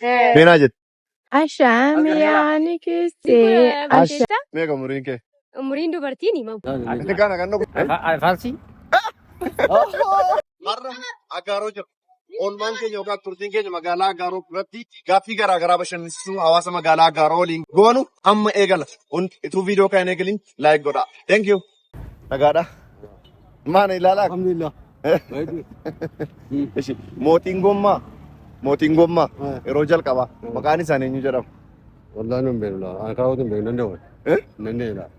Meenaa jette. Ashaamiyaani kistee. Asha. Meeqa umuriin kee? Umuriin dubartiin himamu. Inni kana kan dhugu. Faarsii. Har'a Aggaaroo jira. Oolmaan keenya yookaan turtiin keenya magaalaa Aggaaroo irratti gaaffii garaa garaa bashannansiisuu hawaasa magaalaa Aggaaroo waliin goonu amma eegala. Utuu viidiyoo kana hin eegalin like godhaa. Thank you. Nagaadha. Maana ilaalaa. Alhamdulillah. Ishi mootiin gommaa mootiin gommaa yeroo jalqabaa maqaan isaanii eenyu jedhama? Wallahi nun beeknu laa. Ani karaa hin beeknu danda'u. Eh? Danda'e laa.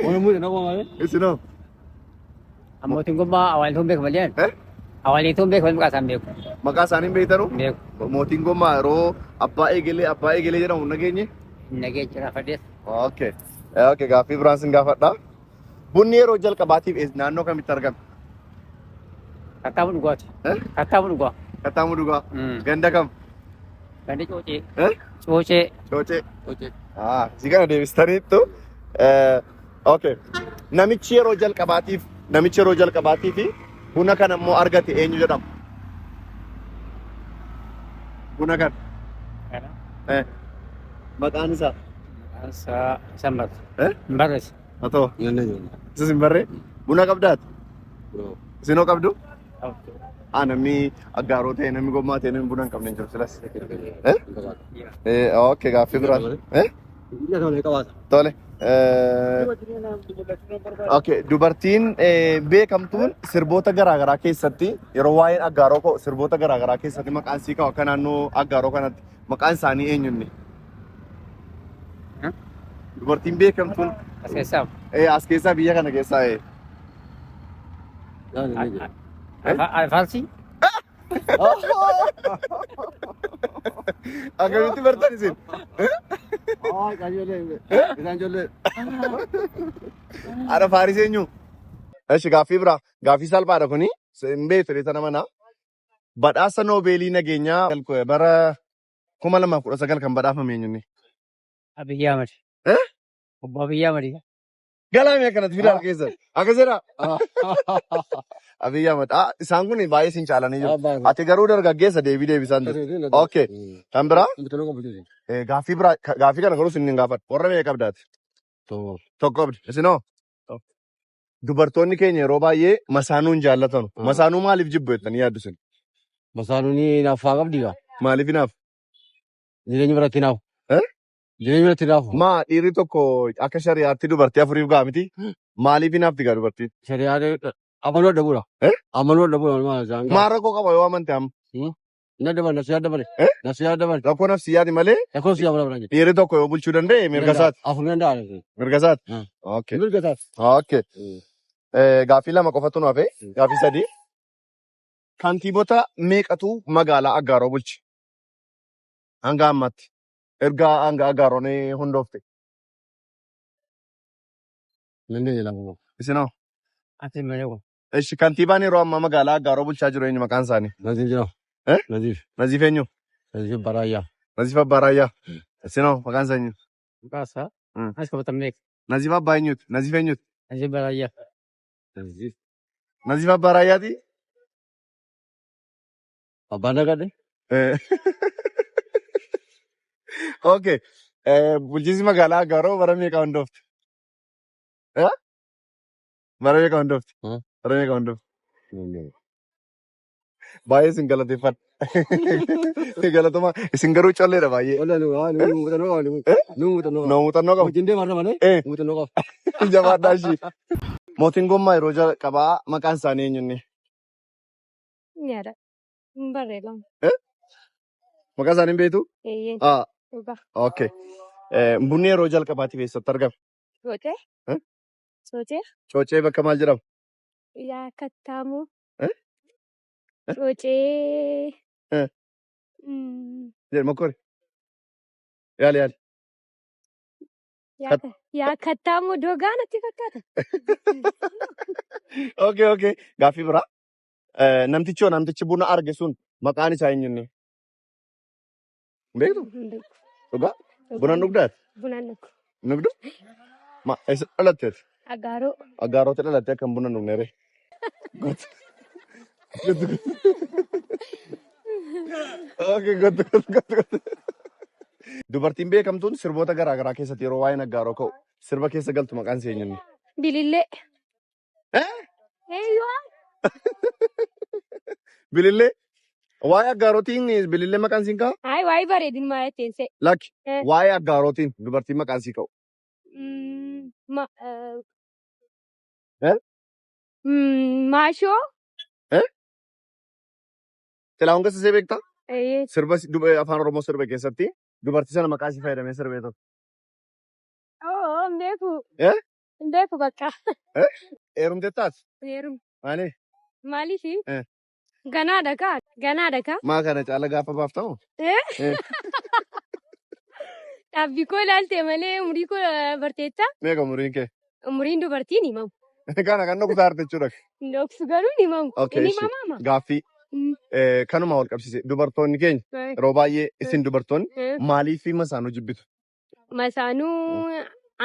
Wani muuxannoo qaba malee. Isinoo? Mootiin gommaa awaaliituun beeku malee. Eh? Awaaliituun beeku malee maqaa isaan beeku. Maqaa isaanii hin beektanu? Beeku. Mootiin gommaa yeroo abbaa eegalee abbaa eegalee jedhamu hin dhageenye? Nagee jira fadhees. Okay. Okay, gaaffii biraan sin gaafadha. Bunni yeroo jalqabaatiif naannoo kamitti argame? Kattaamu dhugaati. Eh? Kattaamu dhugaa. Kattaamuu dhugaa. Ganda kam? Gandi coocee. Eh? Coocee. Coocee. Coocee. Ah, si kana deebistaniittu. Okay. Namichi yeroo jalqabaatiif namichi yeroo jalqabaatiif buna kana immoo argate eenyu jedhama? Buna kana. Kana. Eh. Maqaan isaa. Maqaan isaa isan barre. Eh? Hin barreesse. Haa ta'u. Danda'e. Isis hin barree? Buna qabdaati? Isinoo qabdu? Ah, namni aggaaroo ta'e namni gommaa ta'e namni buna hin qabne hin jiru silas. Eh? Eh, okay, gaaffii biraa. Eh? Tole. Eh, okay, dubartiin beekamtuun sirboota garaagaraa keessatti yeroo waa'een aggaaroo ka'u sirboota garaagaraa keessatti maqaan sii ka'u akka naannoo aggaaroo kanatti maqaan isaanii eenyu inni? Dubartiin beekamtuun As keessaa. as keessaa biyya kana keessaa. Faarsii. Akkamitti bartan isin? Haadha Faaris eenyu? Eshi gaaffii biraa. Gaaffii salphaadha kuni. Hin beektu dheeta nama naa. Badhaasa Noobeelii nageenyaa bara 2019 kan badhaafame eenyunni? Abiyyi Ahmad. Eh? Obbo Abiyyi Ahmad. Galaamee akkanatti fidaa keessan. Akkas jedhaa. Abiyyi Ahmad. Ah, isaan kun baay'ee sin caalanii jiru. Ati garuu dargaggeessa deebii deebisaan jiru. Okay. Kan biraa? Gaaffii biraa gaaffii kana garuu sin hin gaafadhu. Warra meeqa qabdaati? Tokko qabdi. Isinoo? Dubartoonni keenya yeroo baay'ee masaanuu hin jaallatanu. Masaanuu maaliif jibbu jettanii yaaddu isin? Masaanuun hinaaffaa qabdi gaa. Maaliif hinaaf? Jireenya biratti hinaafu. Eh? Jireenya biratti hinaafu. Maa dhiirri tokko akka shari'aatti dubartii afuriif ga'a miti? Maaliif hinaafti gaa dubartiin? Shari'aa amanuu dadhabuudha. Eh? Amanuu dadhabuudha maal isaan Maa rakkoo qaba yoo amante amma? Inni adda nafsi adda bane. Eh? Nafsi adda bane. Rakkoo nafsiyyaati malee Rakkoo nafsiyyaa bane bane. dhiirri tokko yoo bulchuu danda'e mirga isaati. Afur danda'a. Mirga isaati. Hmm. Okay. Mirga isaati. Okay. Gaaffii lama qofatu nu hafe. Gaaffii sadii. Kantiibota meeqatu magaalaa Aggaaroo bulche? Hanga ammaatti. Erga hanga Aggaaroon hundoofte. Dandeenye lama. Isinoo? Ati malee kun. Ishi kantiibaan yeroo ammaa magaalaa Aggaaroo bulchaa jiru eenyu maqaan isaanii? Naziif jira. Eh? Naziif. Naziif eenyu? Naziif Baraayyaa. Naziif Abbaa Raayyaa. Isinoo maqaan isaa eenyu? Maqaa isaa. Mm. As qabatan beek. Naziif Abbaa eenyuti? Naziif eenyuti? Naziif Baraayyaa. Naziif. Naziif Abbaa Raayyaati? Abbaan dhagadhe. Eh. Okay. Bulchiinsi magaalaa Aggaaroo bara meeqa hundoofte? Eh? Bara meeqa hundoofte? Hmm? Bara meeqa hundoofte? Baay'ee isin galateeffadha. Galatoomaa. Isin garuu colleedha baay'ee. Wallah nu nu muuxannoo qaba nu Eh? nu muuxannoo qaba. No muuxannoo qabu. Wajjin deemaa irra malee Eh. muuxannoo qaba. Jabaadhaa ishii. Mootiin gommaa yeroo jalqabaa maqaan isaanii eenyu inni? Nyaadha. Hin barree lama. Eh? Maqaa isaanii hin beektu? Eeyyee. Ah, Dhugaa. okay. Bunni yeroo jalqabaatiif eessatti argame? Soocee. Eh? Soocee. Coocee bakka maal jedhama? Yaa kattaamuu. Eh? Coocee. Eh. Jedhi mokkori. Yaali yaali. Yaa kattaamuu dogaa natti fakkaata. Okay. Gaaffii biraa. Namtichi namtichi buna arge sun maqaan isaa eenyu inni? Hin beektu? Hin beeku. Dhugaa? Buna hin dhugdaati? Buna hin dhugu. Hin dhugdu? Ma eessa dhalatteeti? Agaaroo. Aggaarootti dhalattee akkam buna hin dhugne ree? Goota. Okay, gottu gottu gottu gottu. Dubartiin beekamtuun sirboota garaa garaa keessatti yeroo waa'een aggaaroo ka'u sirba keessa galtu maqaan ishee eenyuuni? Bilillee. Eh? Eeyyoo. Bilillee? Waa'ee aggaarootiin bilillee maqaan siin ka'a? Hayi waa'ee bareedinummaa jetteen se'e. Lakki. Eh. Waa'ee aggaarootiin dubartiin maqaan sii ka'u. Ma, Eh? Maashoo. Eh? Xilahuun Gassasee beektaa? Eeyyee. Sirba afaan Oromoo sirba keessatti dubartii sana maqaa isii fayyadamee sirbee tokko. Oo, hin beeku. Eh? Hin beeku bakka. Eh? Heerumteettaati? Heerum. Maali? Maaliif? Eh. Ganaadha kaa. Ganaadha kaa. Maa kana caala gaafa baaftamu? Eh? Eh. Dhaabbii koo ilaalte malee umurii koo barteetta. Meeqa umuriin kee? Umuriin dubartii ni himamu. Kana kan dhoksaa arte jechuudha. Dhoksu garuu ni himamu. Okay, Inni ishi. himamaama. Gaaffii kanuma wal qabsiise. Dubartoonni keenya yeroo baay'ee isin dubartoonni maaliif masaanuu jibbitu? Masaanuu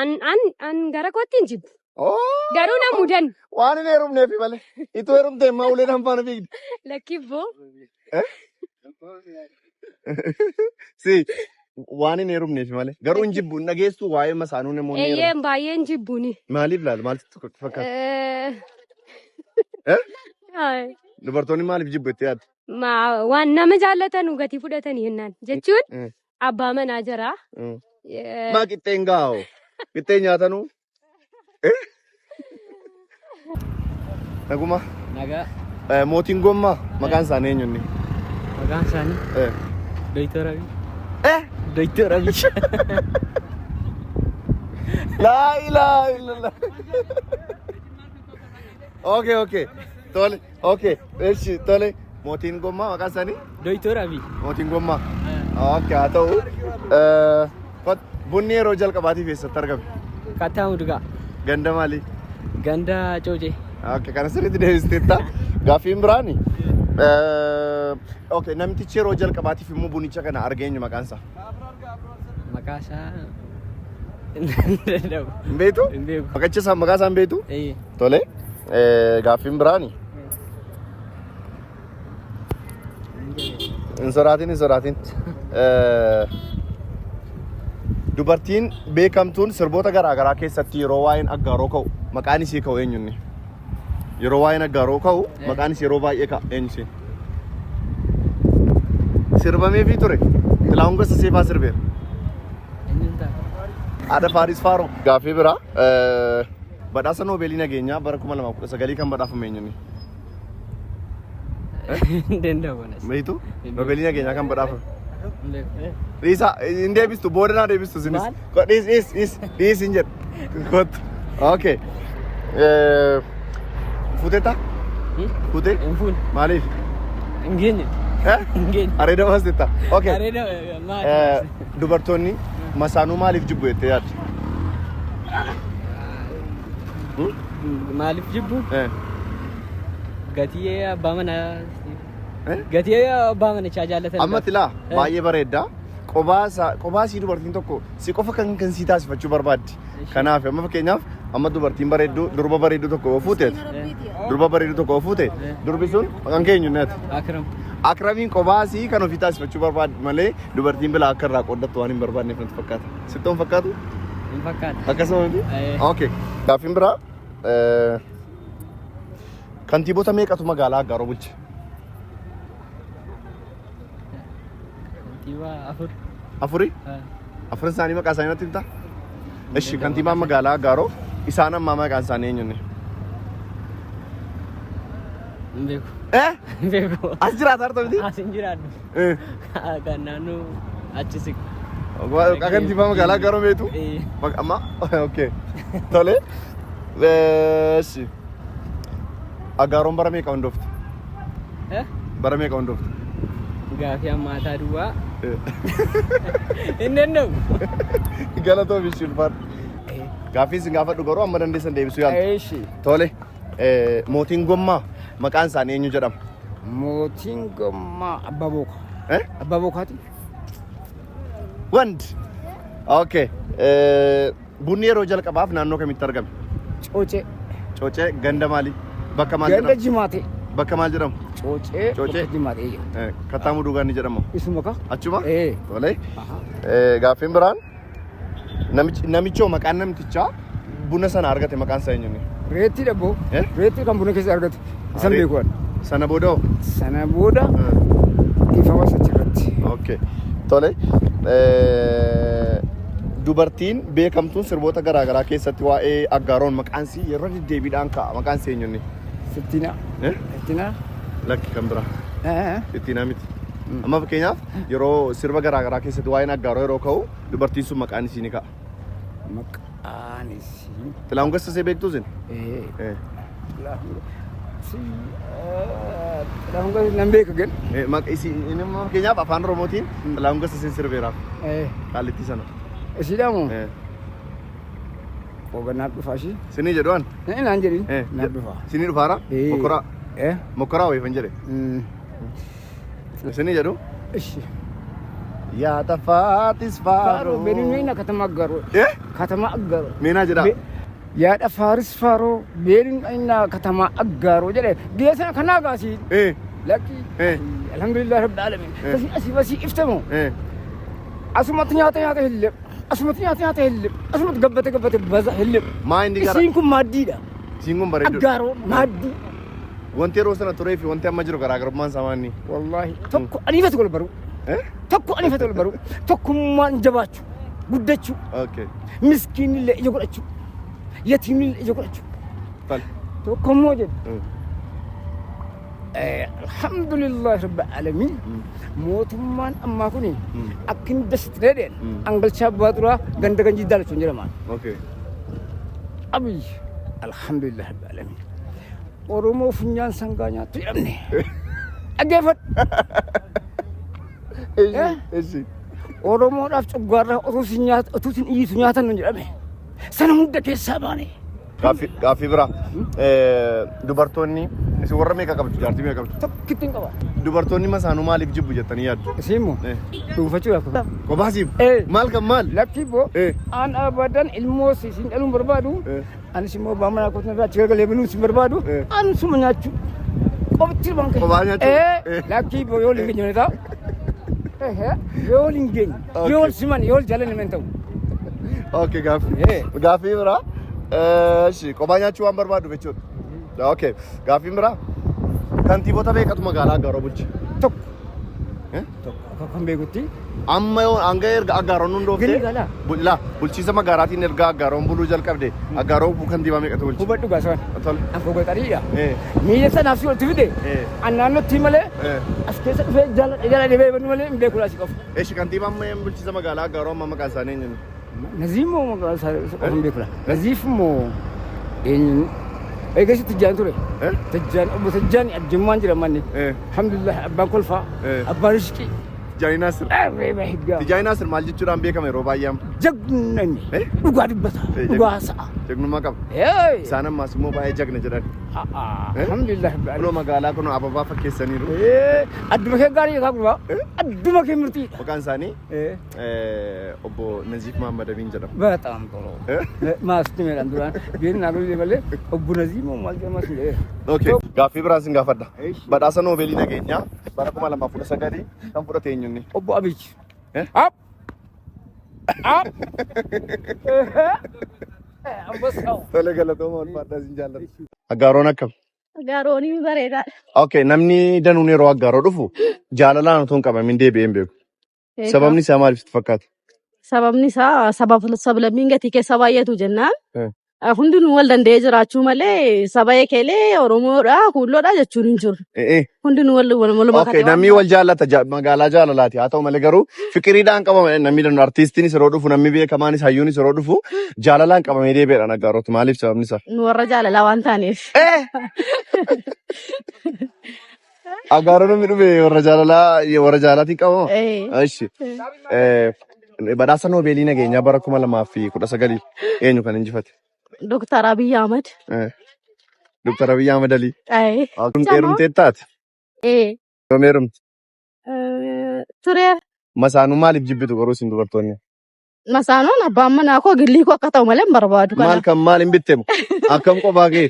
an an an gara kootti hin jibbu. Oh! Garuu na mudan. Waan hin heerumneefi malee. Itoo heerumtee immoo uleen hanfaana fiigdi. Lakkibboo. Eh? Si waan hin heerumneefi malee. Garuu hin jibbu hin dhageessu waa'ee masaanuu namoonni Eeyyee heeruman. baay'ee hin jibbuuni. Maaliif laal maaltu fakkaata? Eh, Eh? ay, Dubartoonni maaliif jibbu itti yaaddu? Waan nama jaallatan gatii fudhatanii jennaan jechuun abbaa manaa jira. Maa qixxeen gaa'o? Qixxee nyaatanuu? Eh? Naguma. Nagaa. Mootiin gommaa maqaan isaanii eenyu inni? Maqaan isaanii Dooktar Abiy. Eh? Dooktar Abiy. Laa ilaaha illallah. Okay, okay. Tole, okay. Eshi, tole. Mootiin gommaa maqaan isaanii? Dooktar Abiy. Mootiin gommaa. Okay, haa ta'u. Bunni yeroo jalqabaatiif eessatti argame? Kattaa Mudugaa. Ganda maalii? Ganda Coocee. Okay, kana sirriitti deebisteetta. Gaaffiin biraani. Okay, namtichi yeroo jalqabaatiif immoo bunicha kana arge eenyu maqaan isaa? Maqaa isaa hin danda'u. Hin beektu? Hin beeku. Maqacha isaa maqaa isaa hin beektu? Ee. Tole. Gaaffiin biraani. Hin sodaatin, hin sodaatin. Dubartiin beekamtuun sirboota garaa garaa keessatti yeroo waa'een aggaaroo ka'u maqaan isii ka'u eenyu inni? Yeroo waa'een aggaaroo ka'u maqaan isii yeroo baay'ee ka'a eenyu isheen? Sirbameefii ture. Xilahuun Gassasee fa'aa sirbeera. Eenyuun ta'a? Haadha Faaris Faaroo. Gaaffii biraa. Badhaasa Noobeelii nageenyaa bara 2019 kan badhaafame eenyu inni? Hin danda'u anas. Beektu? Noobeelii nageenyaa kan badhaafame. Hin beeku. Dhiisa hin deebistu booda naa deebistu isinis. Maal? Dhiis dhiis dhiis dhiis hin jedhu. Kottu. Okay. Fuuteetta? Fuutee? Hin fuune. Maaliif? Hin geenye. Eh? Hin geenye. Areeda baastetta. Okay. Areeda maali? Dubartoonni masaanuu maaliif jibbu jettee yaaddu? Maaliif jibbu? Eh. Gatii abbaa manaa. Eh? Gatii abbaa manichaa jaallatan. Amma tilaa Eh. baay'ee bareedda. Qobaa isii dubartiin tokko si qofa kan sii taasifachuu barbaaddi. Kanaaf amma fakkeenyaaf amma dubartiin bareedduu durba bareedduu tokko yoo fuute durba bareedduu tokko yoo fuute durbi sun maqaan kee eenyu neeti? Akram. Akramiin qobaa isii kan ofii taasifachuu barbaaddi malee dubartiin bilaa akka irraa qooddattu waan hin barbaadneef natti fakkaata. Sitti hin fakkaatu? Hin fakkaata. Akkasuma miti? Eh. Okay. Gaaffiin biraa kantiibota meeqatu magaalaa Aggaaroo bulche? Kantiibaa 4. Afuri? Afuran isaanii maqaa isaanii natti himtaa? Ishi kantiibaan magaalaa Aggaaroo isaan ammaa maqaan isaanii eenyunni? Hin beeku. Eh? Hin beeku. As jiraata harta miti? As hin jiraadhu. Eh. Kan naannoo achi siqu. Maqaa kantiibaa magaalaa Aggaaroo beektu? Eh. Amma okay. Tole. Eshi. Aggaaroon bara meeqa hundoofte? Eh? Bara meeqa hundoofte? Gaafii ammaataa duwwaa. Hin danda'u. Galatoomi ishii ulfaadhu. Gaaffii isin gaafadhu garuu amma dandeessan deebisuu yaaltu. Eeshi. Tole. Mootiin gommaa maqaan isaanii eenyu jedhama? Mootiin gommaa Abbaa Bookaa. Eh? Abbaa Bookaati. Wand. Okay. Bunni yeroo jalqabaaf naannoo kamitti argame? Coocee. Coocee ganda maalii? Bakka maal Ganda jedhama? Jimaatee. Bakka maal jedhamu? Coocee. Coocee. Bakka jimaa ta'ee jira. Kattaa Muduugaa inni jedhamu. Isuma ka. Achuma? Ee. Tole. Aha. Gaaffiin biraan namichoo maqaan namtichaa buna sana argate maqaan isaa eenyuuni? Reettii dhabboo. Eh? Reettii kan buna keessa argatu. Isan beeku ani. Sana booda hoo? Sana booda dhiifama achirratti. Okay. Tole. Dubartiin beekamtuun sirboota garaa garaa keessatti waa'ee Aggaaroon maqaan isii yeroo deddeebiidhaan ka'a. Maqaan isii eenyuuni? Sittinaa. Eh? Sittinaa. Lakki kan biraa. Eh. Sittinaa miti. Amma fakkeenyaaf yeroo sirba garaa garaa keessatti waa'een Aggaaroo yeroo ka'u dubartiin sun maqaan isii ni ka'a. Maqaan isii. Xilaahun Gassasee beektuu isin? Eh. Eh. Xilaahun Gassasee nan beeka gan. Isii inni amma fakkeenyaaf afaan Oromootiin Xilaahun Gassaseen sirbeeraaf Eh. qaallittii sana. Isiidhaa moo? Eh. Qooganaaf dhufaa ishii. Sinii jedhu an. Eh, naan jedhin. Eh. Naaf dhufaa. Sinii dhufaara? Eh. Mokkoraa. Eh. Mokkoraa wayiifan jedhe. Sinii jedhu. Ishi. Yaa tafaatis Faaruu faaruu. beelin katama aggaroo. Eh? Katama aggaroo. Meenaa jedhaa. Yaada faaris faaroo beelin innaa katama aggaaroo jedhe biyya sana kanaa gaasii. Eh. Lakki. Eh. Alhamdulillah rabbil alamin. Eh. Tasii asii basii iftamu. Eh. Asumatti nyaata nyaata hillib. Asumatti nyaata nyaata hillib. Asumatti gabbate gabbate baza hillib. Maa inni gara. Isiin kun maaddiidha. Isiin kun bareeduudha. Aggaaroo maaddii. Wanti yeroo sana turee fi wanti amma jiru garaagarummaan isaa maanni? Wallaahi tokko aniifatu wal baruu. Eh? Tokko aniifatu wal baruu. Tokkummaan jabaachuu. Guddachuu. Okay. Miskiinillee ija godhachuu. Yatiimillee ija godhachuu. Tal. Tokkommoo jedhu. Alhamdulillah rabbil alamin. Mootummaan ammaa kun akka inni dasitti dheedheen angalchaa abbaa duraa ganda ganjii daalachuun jedhamaan. Okay. Abiy alhamdulillah rabbil alamin. Oromoo funyaan sangaa nyaattu jedhamne. Dhaggeeffadhu. Eshi. Eshi. Oromoodhaaf coggaarraa otuu sin nyaata otuu sin iyyitu nyaatan nun jedhame. Sana hunda keessaa baane. Gaaffii biraa. Dubartoonni isin warra meeqa qabdu? Jaartii meeqa qabdu? Tokkitti hin qaba. Dubartoonni masaanuu maaliif jibbu jettanii yaaddu? Isin immoo dhuunfachuudhaaf. Kophaasiif? Eh. Maal kan maal? Lakkii boo Eh. an abadan ilmoo siin dhaluun barbaadu. Eh. Anis immoo abbaa manaa kootiin irraa achi garagalee banuu sin barbaadu. Eh. An suma nyaachuu. Qofti waan ka'e. Kophaa nyaachuu? Eh. Eh. Lakkii boo yoo waliin geenye ta'a. Ehe. Yoo waliin geenye. Okay. Yoo wal siman yoo wal jaalanne hin ta'u. Okay, gaaffii. Eh. Gaaffii biraa. Eshi, kophaa nyaachuu waan barbaadu jechuudha. Okay, gaaffiin biraa. Kantiibota meeqatu magaalaa Aggaaroo bulche? Tokko. Eh? Tokko akka kan beekutti. Amma yoo hanga erga Aggaaroon hundoofte. Gini galaa. La bulchiinsa magaalaatiin erga Aggaaroon buluu jalqabde Aggaaroo kantiibaa meeqatu bulche? Hubadhu gaasaan. Tole. An koo gaxariidha. Eh. Miila sanaaf si walitti fide. Eh. An naannootti malee Eh. as keessa dhufee jala jala dhibee bannu malee hin beeku laasi qofa. Eshi kantiibaan amma bulchiinsa magaalaa Aggaaroo amma maqaan isaanii eenyuun? Naziif moo maqaan isaa qofa hin beeku laa. Naziif moo eenyuun? Eegasi Tijjaan ture. Eh? Tijjaan obbo Tijjaan Jimmaan jira manni. Eh. Alhamdulillah abbaan kolfaa. Eh. Abbaan riskii. Tijjaanii Naasir. Arreeba higgaa. Tijjaanii Naasir maal jechuudhaan beekama yeroo baay'ee amma? Jagna inni. Eh? Dhugaa dubbata. Eh, Dhugaa hasa'a. Jagnummaa qaba. Hey. Isaan ammaas immoo baay'ee jagna jedhan. Eh? Alhamdulillah. Kunoo magaalaa kunoo ababaa fakkeessaniiru. Eh, adduma kee gaarii kaa gurbaa. Adduma kee murtiidha. Maqaan isaanii Eh, obbo Naziif Mahammad Amiin jedhamu. በጣም ጥሩ ማስቲ ሜዳን duraan biin naannoo malee obbo Naziif moo maal jedhamas hin jedheera. Okay. Gaaffii biraan sin gaafadha. Badhaasa Noobeelii nageenyaa bara 2019 kan fudhate eenyunni? Obbo Abiy. Eh? Up! Up! Ambassaw. Tole galatooma ulfaadhaa sin jaalladha. Aggaaroon akkam? Aggaaroon bareedaadha. Okay, namni danuun yeroo Aggaaroo dhufu jaalalaan otoo hin qabamin deebi'ee hin beeku. Sababni isaa maaliif sitti fakkaata? Sababni isaa sabaaf sablammiin gatii keessa baay'atu jennaan. Eh. Hundinuu wal danda'ee jiraachuu malee saba ekelee Oromoodha kuulloodha jechuun hin jiru. Eh, eh. Hundinuu wal walumaa Okay, namni wal jaallata magaalaa jaalalaati. Haa ta'u malee garuu fiqiriidhaan qabama namni danuu artiistiinis yeroo dhufu namni beekamaanis hayyuunis yeroo dhufu jaalalaan qabamee deebi'eedhaan Aggaarooti. Maaliif sababni isaa? Nu warra jaalalaa waan taaneef. Eh! Aggaaroo namni dhufe warra jaalalaa warra jaalalaatiin qabama. Eh. Ishi. Badhaasa Noobeelii nageenyaa bara 2019 eenyu kan injifate? Dooktar Abiy Ahmad. Dooktar Abiy Ahmad Ali. Eh. Heerumtee taate? Eh. Yoom heerumte? Tureera. Masaanuu maaliif jibbitu garuu isin dubartoonni? Masaanuun abbaan manaa koo gillii koo akka ta'u malee hin barbaadu Maal kanaaf. kan maal hin bittemu? Akkam qofaa kee?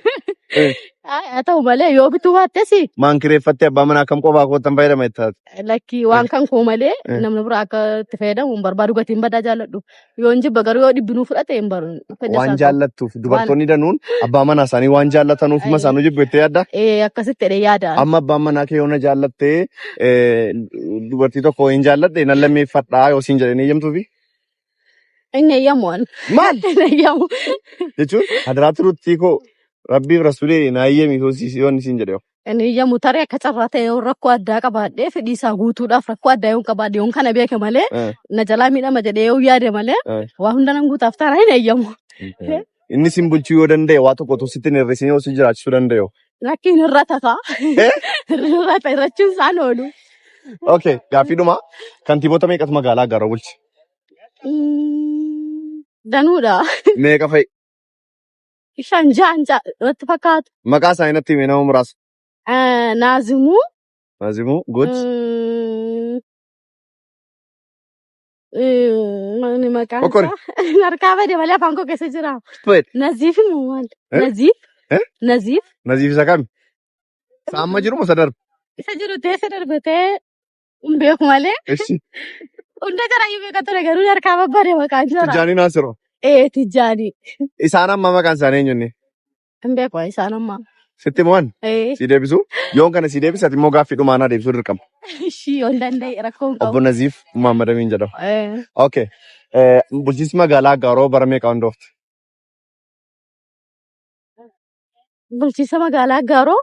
Haa ta'u malee yoo bituu baattes Maan kireeffattee abbaa manaa akkam qofaa kootan fayyadama jettaati. Lakkii waan kan koo malee namni biraa akka itti fayyadamu hin barbaadu gatiin badaa jaalladhu. Yoo hin jibba garuu yoo dhibbinuu fudhate hin baru. Fedha Waan isaa qabu. jaallattuuf dubartoonni danuun abbaa manaa isaanii waan jaallatanuuf hima isaanii jibbu jettee yaadda. Ee akkasitti jedhee yaada. Amma abbaan manaa kee yoo na jaallattee dubartii tokko hin jaalladhe nan lammeeffadhaa yoo siin jedhanii eeyyamtuufi. Inni eeyyamu waan. Maal? Inni eeyyamu. Jechuun hadaraa turutti koo rabbiif rasuulee naa eeyyami yoo inni siin jedhe. Inni eeyyamu tarii akka carraa ta'e yoo rakkoo addaa qabaadhee fedhii isaa guutuudhaaf rakkoo addaa yoo qabaadhe yoo kana beeke malee na jalaa miidhama jedhee yoo yaade malee waa hunda nan guutaaf taanaan hin eeyyamu. Inni sin bulchuu yoo danda'e waa tokko otoo sitti hin hir'isin yoo si jiraachisuu danda'e. Lakkiin irra tafa. Irra irrachuun isaan oolu. Okay, gaaffii dhumaa. Kantiibota meeqatu magaalaa Aggaaroo bulche? Danuudha. Meeqa fa'i? Shan ja'an natti fakkaatu. Maqaa isaanii natti himi nama muraasa. Naazimuu. Naazimuu, good. Maqaan maqaan Okori. isaa harkaa bade malee afaan koo keessa jira. Wait. Naziif moo maal? Eh? Naziif. Eh? Naziif. Naziif isa kami? Isa amma jiru moo isa darbe? Isa jiru teessa darbatee hin beeku malee. Ishi. Hunda jarayyuu beeka ture garuu harkaa babbade maqaan jara. Tijjaanii Naasiroo. Ee Tijjaanii. Isaan amma maqaan isaanii eenyu inni? Hin beeku isaan amma. Sitti mo'an? Ee. Si deebisu? Yoon kana si deebise ati immoo gaaffii dhumaa naa deebisuu dirqama. Ishii yoon danda'e rakkoo hin qabu. Obbo Naziif Muhammad Amiin jedhama. Ee. Okay. Bulchiinsi magaalaa Aggaaroo bara meeqa hundoofte? Bulchiinsa magaalaa Aggaaroo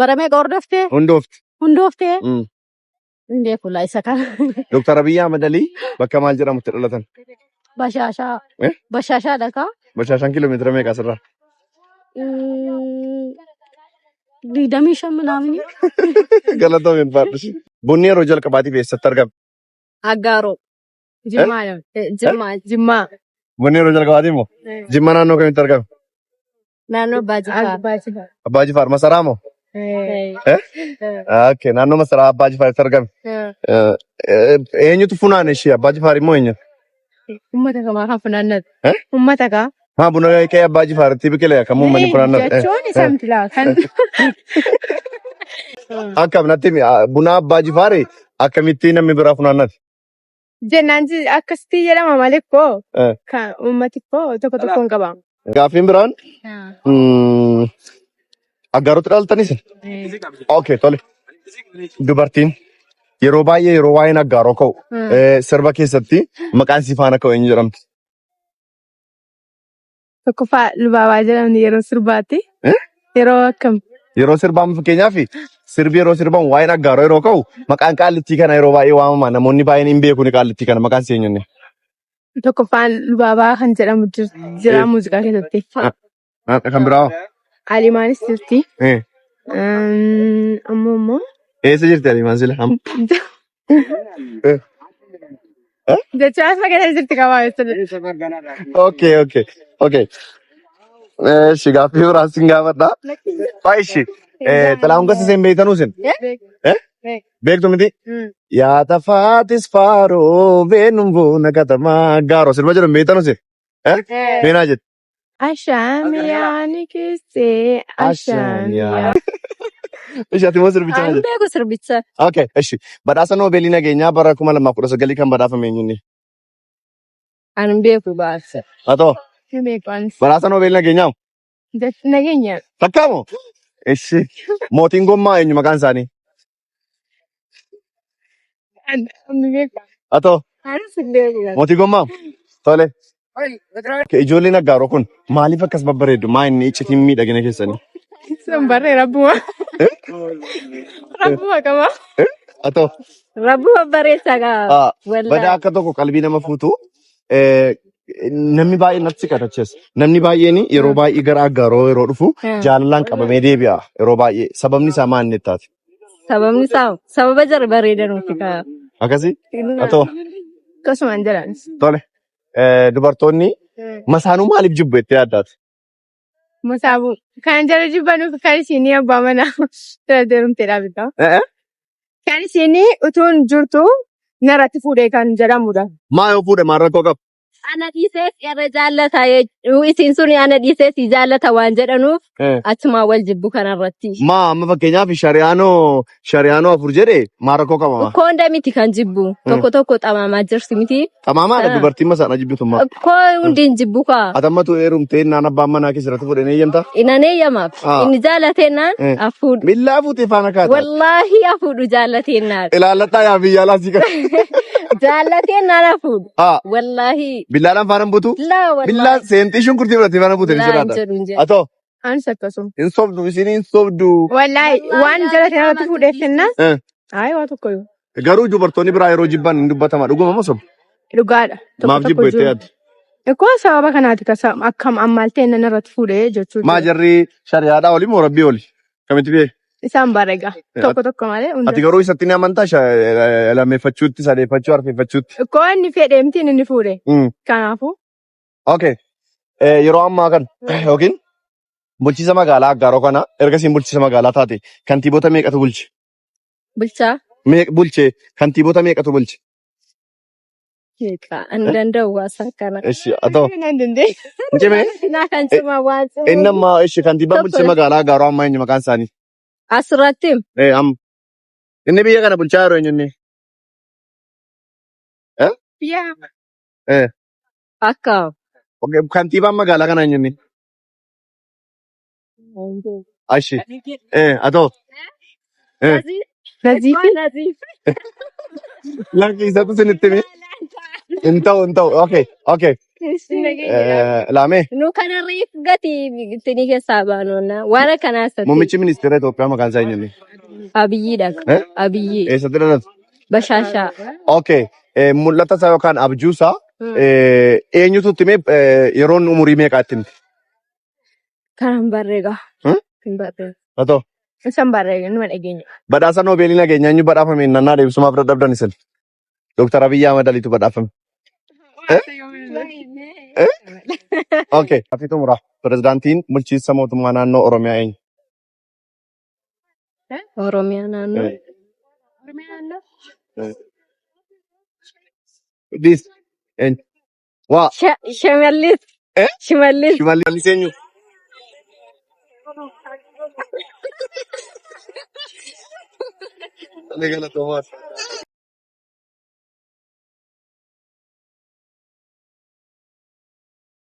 bara meeqa hordoftee? Hundoofte. Hundooftee? Hin beeku laa isa kana. Dooktar Abiyyi Ahmad Alii bakka maal jedhamutti dhalatan? Bashaashaa. Eh? Bashaashaadha kaa. Bashaashaan kiiloomeetira meeqa asirraa? 25 minaamini. Galatoomi ulfaadhu. Bunni yeroo jalqabaatiif eessatti argame? Aggaaroo. Jimmaa. Jimmaa. Jimmaa. Bunni yeroo jalqabaatiif moo? Jimma naannoo kamitti argame? Naannoo Abbaa Jifaar. Abbaa Jifaar Masaraa moo? Eh? Okay, naannoo Masaraa Abbaa Jifaaritti argame. Eenyutu funaane ishee? Abbaa Jifaar immoo eenyu? Uummata kamaa kan funaannatu. Eh? Uummata kaa. Haa buna qe'ee Abbaa Jifaaritti biqile kan uummanni funaannatu. Jechuun isa miti laa kan. Akkam natti himi, buna Abbaa Jifaari akkamitti namni biraa funaannate? Jennaan akkasitti jedhama malee koo kan uummati koo tokko tokkoon qaba. Gaaffiin biraan Aggaarotti dhalatanis? Okay, tole. Dubartiin yeroo baay'ee yeroo waa'een aggaaroo ka'u sirba keessatti maqaan si faana ka'u eenyu jedhamti? Tokkoffaa lubaabaa jedhamni yeroo sirbaatti. Eh? Yeroo akkam? Yeroo sirbaan fakkeenyaaf sirbi yeroo sirban waa'een aggaaroo yeroo ka'u maqaan qaallittii kana yeroo baay'ee waamama. Namoonni baay'een hin beeku ni qaallittii kana maqaan si eenyunni? Tokkoffaan lubaabaa kan jedhamu jira muuziqaa keessatti. Kan biraa hoo? Alimaanis jirti. Ammoo immoo Eessa jirti Alimaan sila? Amma? Jecha as magaalaa jirti qabaa jechuudha. Okay. Eeshi gaaffii biraa sin gaafadha. Faayishi. Xilaahun Gassisee hin beektanuu isin? Eh? Beektu miti? Yaa tafaatis faaroo beenuun boona katamaa gaaroo sirba jedhu hin beektanuu isin? Eh? Meenaa jette. Ashaamiyaani keessee ashaamiyaa. Ishi ati immoo sirbicha Ani maal beeku sirbicha. Okay, ishi. Badhaasa Noobeelii nageenyaa bara 2019 kan badhaafame eenyunni? Ani beeku baasa. Haa ta'u. Hin beeku anis. Badhaasa Noobeelii nageenyaa moo? Nageenya. Takkaa moo? Ishi. Mootiin gommaa eenyu maqaan isaanii? Ani beeku. Haa ta'u. Anis hin beeku. Mootii gommaa? Tole. Ijoolleen aggaaroo kun maaliif akkas babbareeddu? Maa inni iccitiin miidhagina keessanii? Sun barree rabbuma. Rabbuma qaba. Haa ta'u. Rabbuma bareessa gaa. Badaa Wallaahi. akka tokko qalbii nama fuutu namni baay'een natti siqata achi as. Namni baay'een yeroo baay'ee gara aggaaroo yeroo dhufu jaalalaan qabamee deebi'a yeroo baay'ee. Sababni isaa maal inni taate? Sababni isaa sababa jara bareedanuufi kaa. Akkasii? Haa ta'u. Akkasumaan jedhan. Tole. Dubartoonni masaanuu maaliif jibbu jettee yaaddaati? Masaabuu. Kan jara jibbanuuf kan isheen abbaa manaa bira deemteedha bitaa. Kan isheen utuun jirtu narratti fuudhee kan jedhamudha. Maa yoo fuudhe maal rakkoo qaba? Ana dhiisee irra jaallata isiin sun ana dhiisee si jaallata waan jedhanuuf achumaa wal jibbu kanarratti. Maa amma fakkeenyaaf shari'aanoo afur jedhe maa rakkoo qaba maa? Koo hunda miti kan jibbu tokko tokko xamaamaa jirti miti. Xamaamaadha dubartiin masaadha jibbitu maa. Koo hundi hin jibbu kaa. Atammatu heerumtee naan abbaan manaa keessatti fuudhee ni eeyyamta? Inan eeyyamaaf. Inni jaalateenaan afuudhu. Millaa fuutee faana kaata. Wallaahi afuudhu jaalateenaan. Ilaallataa yaa biyya alaa si kan. Jaalateenaan afuudhu. Wallaahi. Billaadhaan faana hin butu? Laa wallaahi. Billaan seenxii shunkurtii fudhattee faana buute ni Laa hin sodaata. jedhu hin jedhu. Atoo Anis akkasuma. hin sobdu isin hin sobdu. Wallaahi waan jala irratti fuudheef kennaa. Ayi waa tokko yoo. Garuu dubartoonni biraa yeroo jibban hin dubbatama dhuguma moo soba? Dhugaadha. Tokko Maaf tokko jibbu jettee jiru. yaaddu? Ikkoo sababa kanaati kasa akkam ammaaltee inni irratti fuudhee jechuudha. Maa jarri shari'aadhaa oli moo rabbii oli? Kamitti bee? Isaan bareega. Tokko tokko malee hunda. Ati garuu isatti ni amantaa lammeeffachuutti, sadeeffachuu, arfeeffachuutti. Ikkoo inni fedheemtiin inni fuudhe. Kanaafuu. Okay. Yeroo ammaa kana yookiin bulchiisa magaalaa Aggaaroo kana erga isiin bulchiisa magaalaa taate kantiibota meeqatu bulche? Bulchaa. Bulche kantiibota meeqatu bulche? Meeqa hin danda'u waasaa kana. Ishi atoo Nan dandeenye. hin cimee? Naa kan cimaa waan cimaa. Inni amma ishi kantiibaan Tokko. bulchiisa magaalaa Aggaaroo amma eenyu maqaan isaanii? Asirratti Amma inni biyya kana bulchaa yeroo eenyu inni? Eh? Biyya akka Okay, kantiibaan magaalaa kana eenyu inni? Ashi. Atoo. Naziifi. Naziif. Lakki isatu isinitti himi. Hin ta'u hin ta'u. Okay, okay. Laamee. Nu kana reef gati itti keessaa baanoonna waan akkanaa isatti. Muummichi ministeera Itoophiyaa maqaan isaa eenyu inni? Abiyyiidha. Eh? Abiyyi. Eessatti dhalate? Bashaashaa. Okay. Mul'ata isaa yookaan abjuu isaa eenyutu itti hime yeroon umurii meeqaa itti himte? Kan hin barreega. Hmm? Hin barreega. Haa ta'u. Isan barreega numa dhageenya. Badhaasa Noobeelii nageenyaa eenyu badhaafame nannaa deebisumaaf dadhabdan isin. Dooktar Abiyyi Ahmad Aliitu badhaafame. Eh? Eh? Okay. Ati xumura. Pirezidaantiin bulchiinsa mootummaa naannoo Oromiyaa eenyu? Oromiyaa naannoo. Oromiyaa naannoo. Dis. Eenyu? Waa. Shimallis. Eh? Shimallis. Shimallis eenyu? Ani galatoomaa.